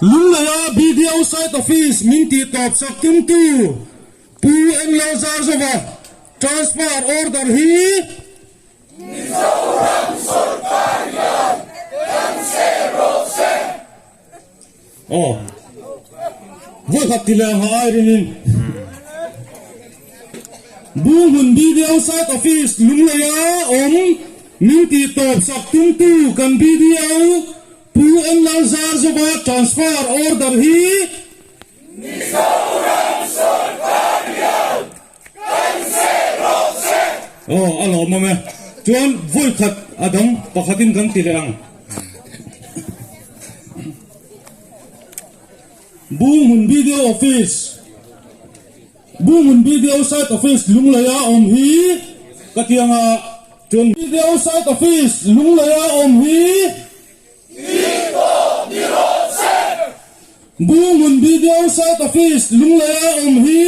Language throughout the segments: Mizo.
Lungleia BDO Site Office min tih tawp sak tumtu Pu Englo Zarzova transfer order hi Mizoram sawrkar hian kan seh rawh se. Aw. Vawikhat ti leh ang ha ai ringin. Bunghmun BDO Site Office Lungleia awm min tih tawp sak tumtu kan BDO Pu N Lalzarzova transfer order hi Mizoram sawrkar hian kan seh rawh se. Aw a lawmawm e. Chuan vawikhat a dang pakhatin kan ti leh ang. Bunghmun BDO Office Bunghmun BDO Site Office Lungleia awm hi ka ti ang a, chuan BDO Site Office Lungleia awm hi Tih tawh ni rawh se. Bunghmun BDO Site Office Lungleia awm hi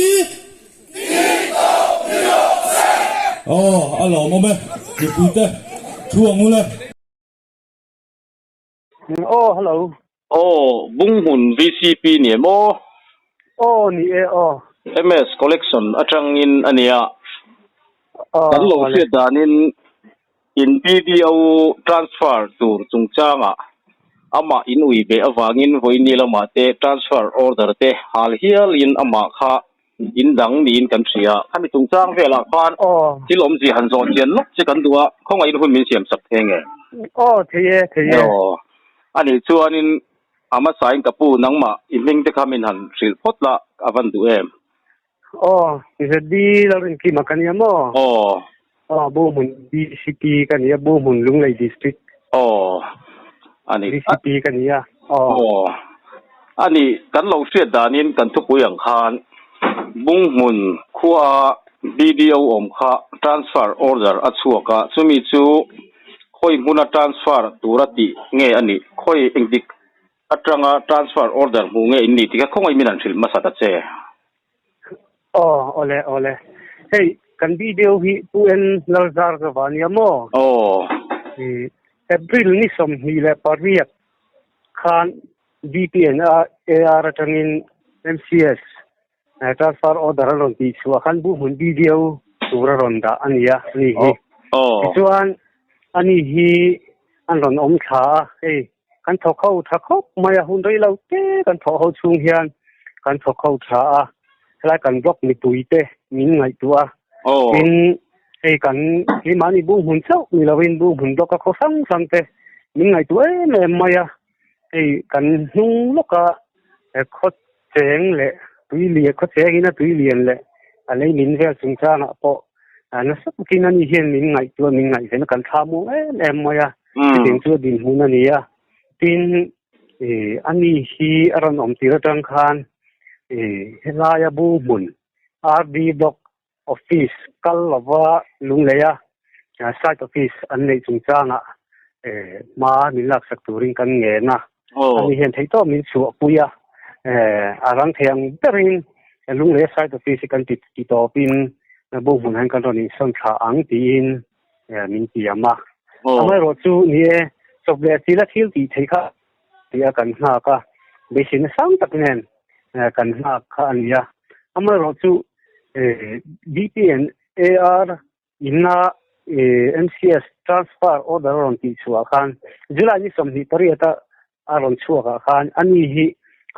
Tih tawh ni rawh se. Aw a lawmawm e, mipuite thu ang ule. Aw hello. Aw Bunghmun VCP ni em aw? Aw ni e aw. MS Collection atangin a nia. Kan lo hriat danin In BDO transfer tur chungchangah amah in ui ve avangin vawiini lamah te transfer order te hal hialin amah kha in dang niin kan hria. Khami chungchang velah khan thil awmzia han zawh chian lawk che kan duh a, khawngaihin hun min siam sak thei nge? Aw, thei e, thei e. Aw, anih chuanin a hmasain ka pu nangmah i hming te kha min han hrilh phawt la a van duh em? Aw, ZD Lalrinkima ka nia maw? Aw. Aw, Buhmun DCP ka nia, Buhmun Lunglei District. Aw, a ni. DCP ka nia, aw. Aw, a ni, kan lo hriat danin kan thupui ang khan Bunghmun khua BDO awm kha transfer order a chhuak a, chumi chu khawi hmuna transfer tura tih nge a nih? Khawi engtik Atanga transfer order hmuh nge in ni tih kha khawngaih min han hrilh hmasa ta che. Aw, awle, awle. Hei, kan video hi Pu En Lalzar Zova nia maw? Aw. I April ni 28 khan BPN AR atangin MCS transfer order a rawn tih chhuah khan Buhmun video tur a rawn dah a ni a, ani hi. Aw. Tichuan, ani hi an rawn awm thla a, hei Kan thawk ho tha khawp mai a, hun rei lo te kan thawh ho chhung hian kan thawk ho tha a, helai kan block mipui te min ngaihtuah a, tin hei kan keimahni bunghmun chauh ni lovin bunghmun block a khaw hrang hrang te min ngaihtuah em em mai a, hei kan hnung lawka khaw cheng leh tui lian khaw chengin a tui lian leh a lei min vel chungchangah pawh nasa takin ani hian min ngaihtuah min ngaihven a kan thla muang em em mai a. Chutiang chu a dinhmun a ni a, tin ani hi a rawn awm tir atang khan helaia bu hmun RD Block Office kal lova Lungleia Site Office an neih chungchangah hma min laksak turin kan ngen a, ani hian theihtawp min chhuahpui a, a rang thei ang berin Lungleia Site Office hi kan ti tawpin bu hmun hian kan rawn insawn thla ang tiin min tiam a. Amaherawh chu ni e, chawp leh chila thil tih theih kha tih a kan nghak a, beiseina sang tak nen kan nghak kha a ni a. Amaherawh chu DPN AR inna MCS transfer order a rawn tih chhuah khan July ni 28 a a rawn chhuak ah khan ani hi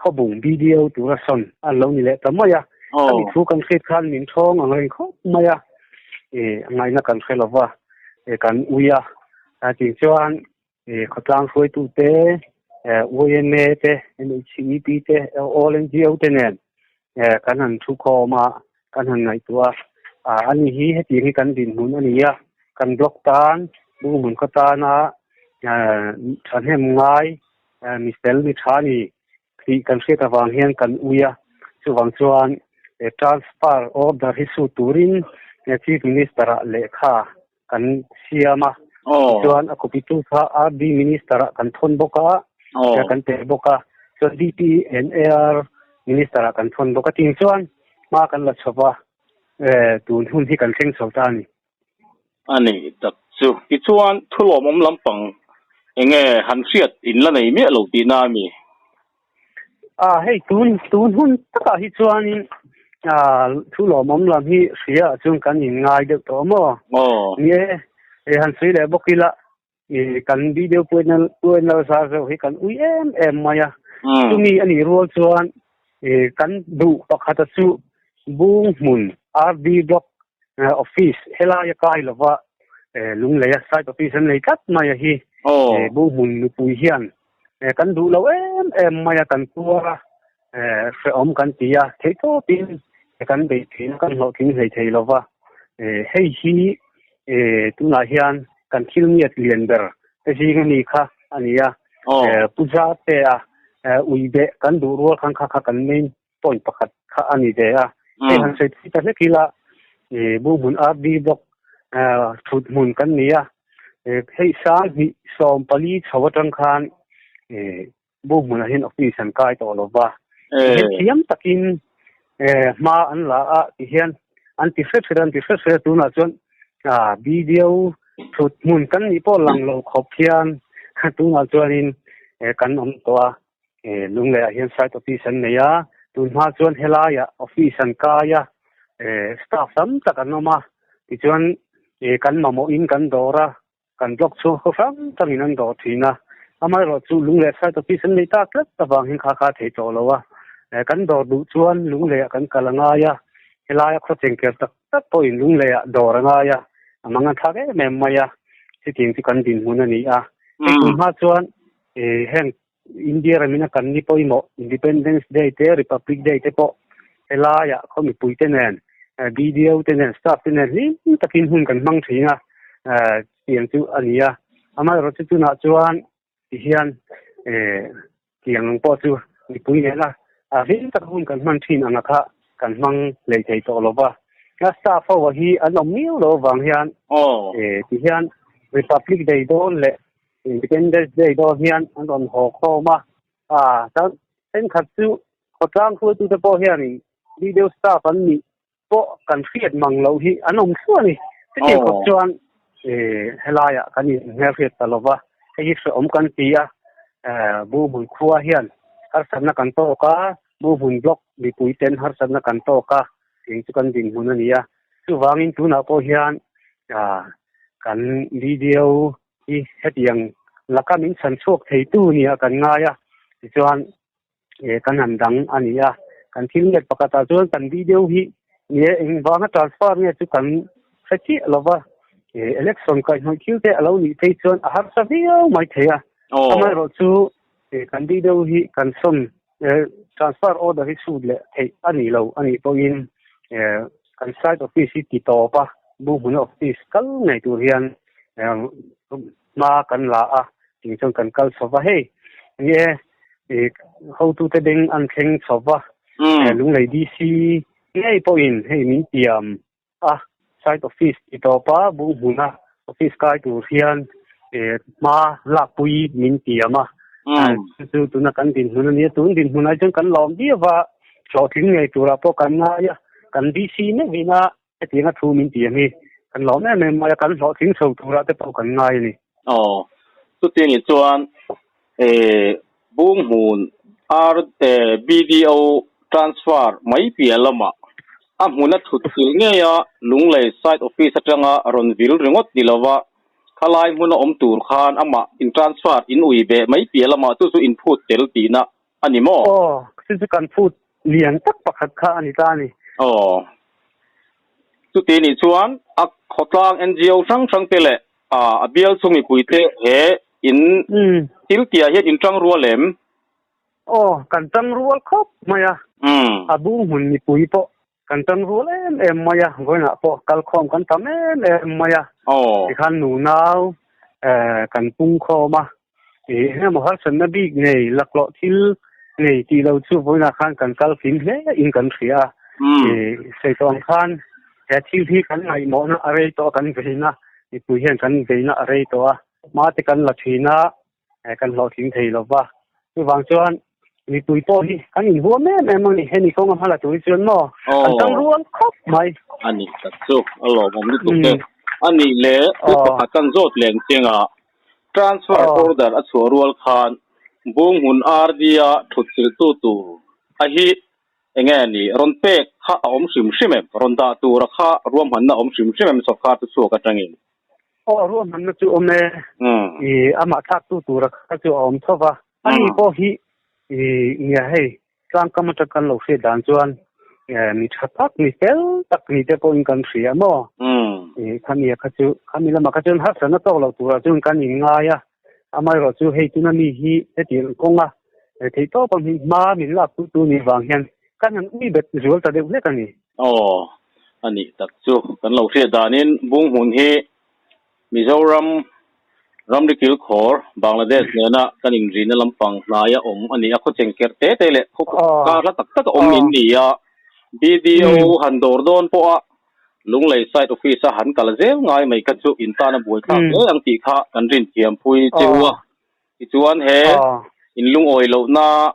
khawbung BDO tura sawn a lo ni leh ta mai a, khami thu kan hriat khan min thawng ang reng khawp mai a, a ngaihna kan hre lo va, kan ui a, tih chuan khawtlang hruaitu te, YMA te, NHEP te, all NGO te nen kan han thu khawm a, kan han ngaihtuah a, ani hi hetiang hi kan dinhmun a ni a, kan block tan, Bunghmun khaw tana thahnem ngai mi fel mi tha a ni tih kan hriat avang hian kan ui a, chuvang chuan transfer order hi su turin Chief Minister ah lehkha kan siam a, tichuan a copy tu kha RD Minister ah kan thawn bawk a, kan pe bawk a, chuan DP and AR Minister ah kan thawn bawk a, ting chuan hma kan la chho va, tun hun hi kan thleng chho ta a ni. A ni tak chu. Tichuan thulawmawm lampang enge han hriat in la nei miah lo tihna a mi? A hei tun tun hun takah hi chuanin a thu lawmawm lam hi hria ah chuan kan in ngai deuh tawh maw? Aw. Ni e, e han sawi leh bawk ila i kan video puainal puainal zar zeuh hi kan ui em em mai a. Chumi a nih rual chuan i kan duh pakhata chu Bunghmun RD Block office helai a kai lova Lungleia site office an nei tlat mai a hi. Bunghmun nupui hian Kan duh lo em em mai a, kan tuar a, hrehawm kan ti a, theihtawpin kan beih theih na kan hlawhtling hlei thei lo va. Hei hi tunah hian kan thil ngiat lian ber te zing a mi kha a ni a, puja te a ui beh kan duh rual khan kha kha kan main point pakhat kha a ni ve a. Hei han sawi thui ta hlek ila, Buhmun RD block thut hmun kan ni a. Hei sang hnih 14 chho atang khan Buhmunah hian office an kai tawh lo va. Tihian thiam takin hma an la a, tihian an ti hre hre an ti hre hre tunah chuan BDO thut hmun kan nih pawh lang lo khawp hian tunah chuanin kan awm tawh a. Lungleiah hian site office an nei a, tun hma chuan helaiah office an kai a, staff tam tak an awm a, tichuan kan mamawhin kan dawr a, kan block chhung khaw hrang hrangin an dawr thin a, amaherawh chu Lunglei site office an nei tak tlat avangin kha kha a thei tawh lo a, kan dawr duh chuan Lungleiah kan kal a ngai a, helaia khaw chengker tak tak pawhin Lungleiah dawr a ngai a, a mang an thlak em em mai a, chutiang chu kan dinhmun a ni a, hei tun hma chuan heng India ramina kan ni pawimawh Independence Day te Republic Day te pawh helaiah khaw mipui te nen BDO te nen staff te nen hlim takin hun kan hmang thin a tiang chu a ni a. Amaherawhchu chu tunah chuan tihian tiang ang pawh chu mipui nena hlim taka hun kan hman thin anga kha kan hmang lei thei tawh lo va. Staff ho hi an awm miau lo avang hian tihian Republic Day dawn leh Independence Day dawn hian an rawn haw khawm a, ah chuan thenkhat chu khawtlang hruaitute pawh hianin video staff an nih pawh kan hriat mang loh hi an awm thluah a ni. Chutiang khawp chuan helaiah kan inhmelhriat ta lo va, hei hi hrehawm kan ti a, Buhmun khua hian harsatna kan tawk a, Buhmun block mipui ten harsatna kan tawk a, eng chu kan dinhmun a ni a. Chuvangin tunah pawh hian kan video hi hetiang laka min chhan chhuak theitu nia kan ngai a, tichuan kan han dang a ni a. Kan thil nget pakhatah chuan kan video hi nge engvanga transfer nge chu kan hre chiah lo va, election kaihhnawih thil te a lo nih phei chuan a harsa viau mai thei a. Amaherawh chu kan video hi kan sawn transfer order hi sut leh theih a ni lo a nih pawhin kan site office hi ti tawp a, Buhmun office kal ngei tur hian hma kan la a tih chuan kan kal chho va, hei nge hotute beng an thleng chho va, Lunglei DC ngei pawhin hei min tiam a, site office ti tawp a, Buhmuna office kai tur hian hma lakpui min tiam a, chu chu tuna kan dinhmun a nia, tun dinhmun ah chuan kan lawm viau va, hlawhtling ngei turah pawh kan ngai a, kan DC meuhin a Hetianga thu min ti ang hi kan lawm em em mai a, kan hlawhtling chho turah te pawh kan ngai a ni. Aw, chuti nih chuan Bunghmun BDO transfer mai piah lamah a hmuna thut chilh ngeia Lunglei site office atanga rawn vil ringawt ni lova khalai hmuna awm tur khan amah in transfer in ui beh mai piah lamah chu chu in phut tel tihna a ni maw? Aw, chu chu kan phut lian tak pakhat kha a ni ta a ni. Aw. Chuti nih chuan a khawtlang NGO hrang hrang te leh a bial chung mipui te he in thil tihah hian in tang rual em? Aw, kan tang rual khawp mai a. A bung hmun mipui pawh kan tang rual em em mai a, vawiinah pawh kalkhawm kan tam em em mai a. Tikhan nunau kan pung khawm a. Ih emaw harsatna bik nei laklawh thil nei tih lo chu vawiinah khan kan kal fim hle in kan hria a. Ih sawi tawh ang khan. He thil hi kan ngaihmawhna a rei tawh a, kan veina mipui hian kan veina a rei tawh a, hma te kan la thin a, kan hlawhtling thei lo va. Chuvang chuan mipui pawh hi kan inhuam em em a ni, hemi kawnga hma la tur hi chuan maw kan tangrual khawp mai. A ni tak chu a lawmawm lutuk e. A nih leh thil pakhat kan zawt leng chengah transfer order a chhuah rual khan Bunghmun RD-a thutchilhtu tur a hi Eng nge ni, rawn pek kha a awm hrim hrim em? Rawn dah tura kha ruahmanna a awm hrim hrim em sawrkar chu chhuak atangin? Aw, ruahmanna chu awm e. I amah thlaktu tura kha chu a awm tho va. Ani pawh hi i nia hei, tlangkam atang kan lo hriat dan chuan mi tha tak, mi fel tak ni te pawhin kan hria maw? I khami kha chu, khami lamah kha chuan harsatna tawk lo turah chuan kan inngai a. Amaherawh chu hei tuna mi hi hetiang kawnga theih tawp ang hi hma min lak tu tu nih vang hian kan han ui bet zual ta deuh hlek a ni. Aw, a nih tak chu kan lo hriat danin Bunghmun hi Mizoram ramri kilkhawr Bangladesh nena kan inrina lampang hnaia awm a ni a, khawcheng kerh te te leh khaw kar hla tak tak a awm in ni a, BDO han dawr dawn pawha Lunglei Site Office a han kal zel ngai mai kha chu in tan a buaithlak hle ang tih kha kan rin thiam phui che u a. Tichuan he in lungawi lohna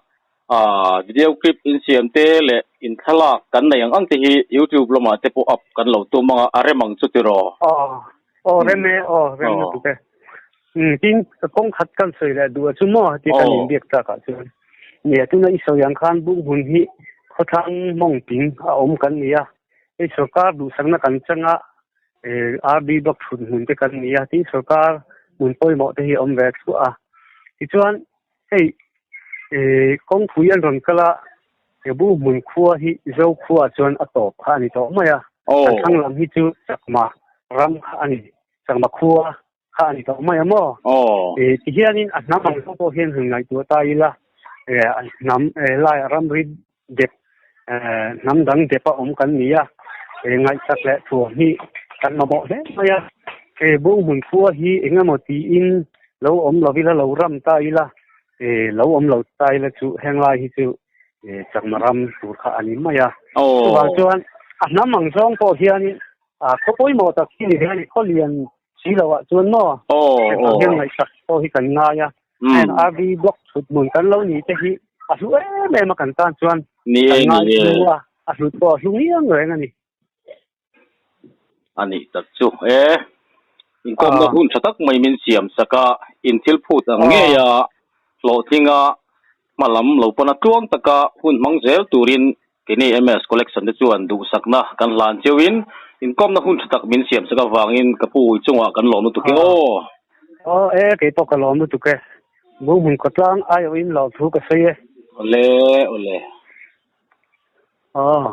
video clip in siam te leh in thlalak kan nei ang ang te hi YouTube lamah te pawh up kan lo tum ang a, a rem ang chu tiraw? Aw rem e, aw rem lutuk e. Tin kawng khat kan sawi leh duh a chu maw heti kan inbiak takah chuan nia tuna i sawi ang khan Bunghmun hi khawthlang mawng ping a awm kan ni a. Hei sorkar duhsakna kan chang a, RB block thut hmun te kan ni a, tin sorkar hmun pawimawh te hi a awm ve thluah a. Tichuan hei kawngpui an rawn kal a, he bu hmun khua hi Zo khua ah chuan a tawp kha a ni tawh mai a. Kan thlang lam hi chu Chakma ram kha a ni, Chakma khua kha a ni tawh mai a maw? Tihianin a hnam ang pawh hian han ngaihtuah ta ila, a hnam laiah ramri dep hnam dang depa awm kan ni a, ngaihsak leh thuam hi kan mamawh hle mai a. He Bunghmun khua hi eng emaw tiin lo awm lo ila, lo ram ta ila, lo awm lo ta ila chu heng lai hi chu chakma ram tur kha a ni mai a. Chuvang chuan a hnam ang zawng pawh hianin khaw pawimawh tak hi ni ve a ni, khaw lian si lo ah chuan maw heng hian ngaihsak pawh hi kan ngai a heng RV block thut hmun kan lo ni te hi a hlu em em a kan tan chuan kan ngai hlu a a hlut pawh a hlu ngiang reng a ni. A nih tak chu e inkawmna hun tha tak mai min siam sak a in thil phut ang ngei a hlawhtlinga hma lam lo pawn a tluang taka hun hmang zel turin Keini MS Collection te chuan duhsakna kan hlan cheuhin inkawmna hun tha tak min siam sak avangin ka pu ui chungah kan lawm lutuk e aw. Aw e, kei pawh ka lawm lutuk e. Bunghmun khawtlang aiawhin lawmthu ka sawi e. Awle, awle. Aw.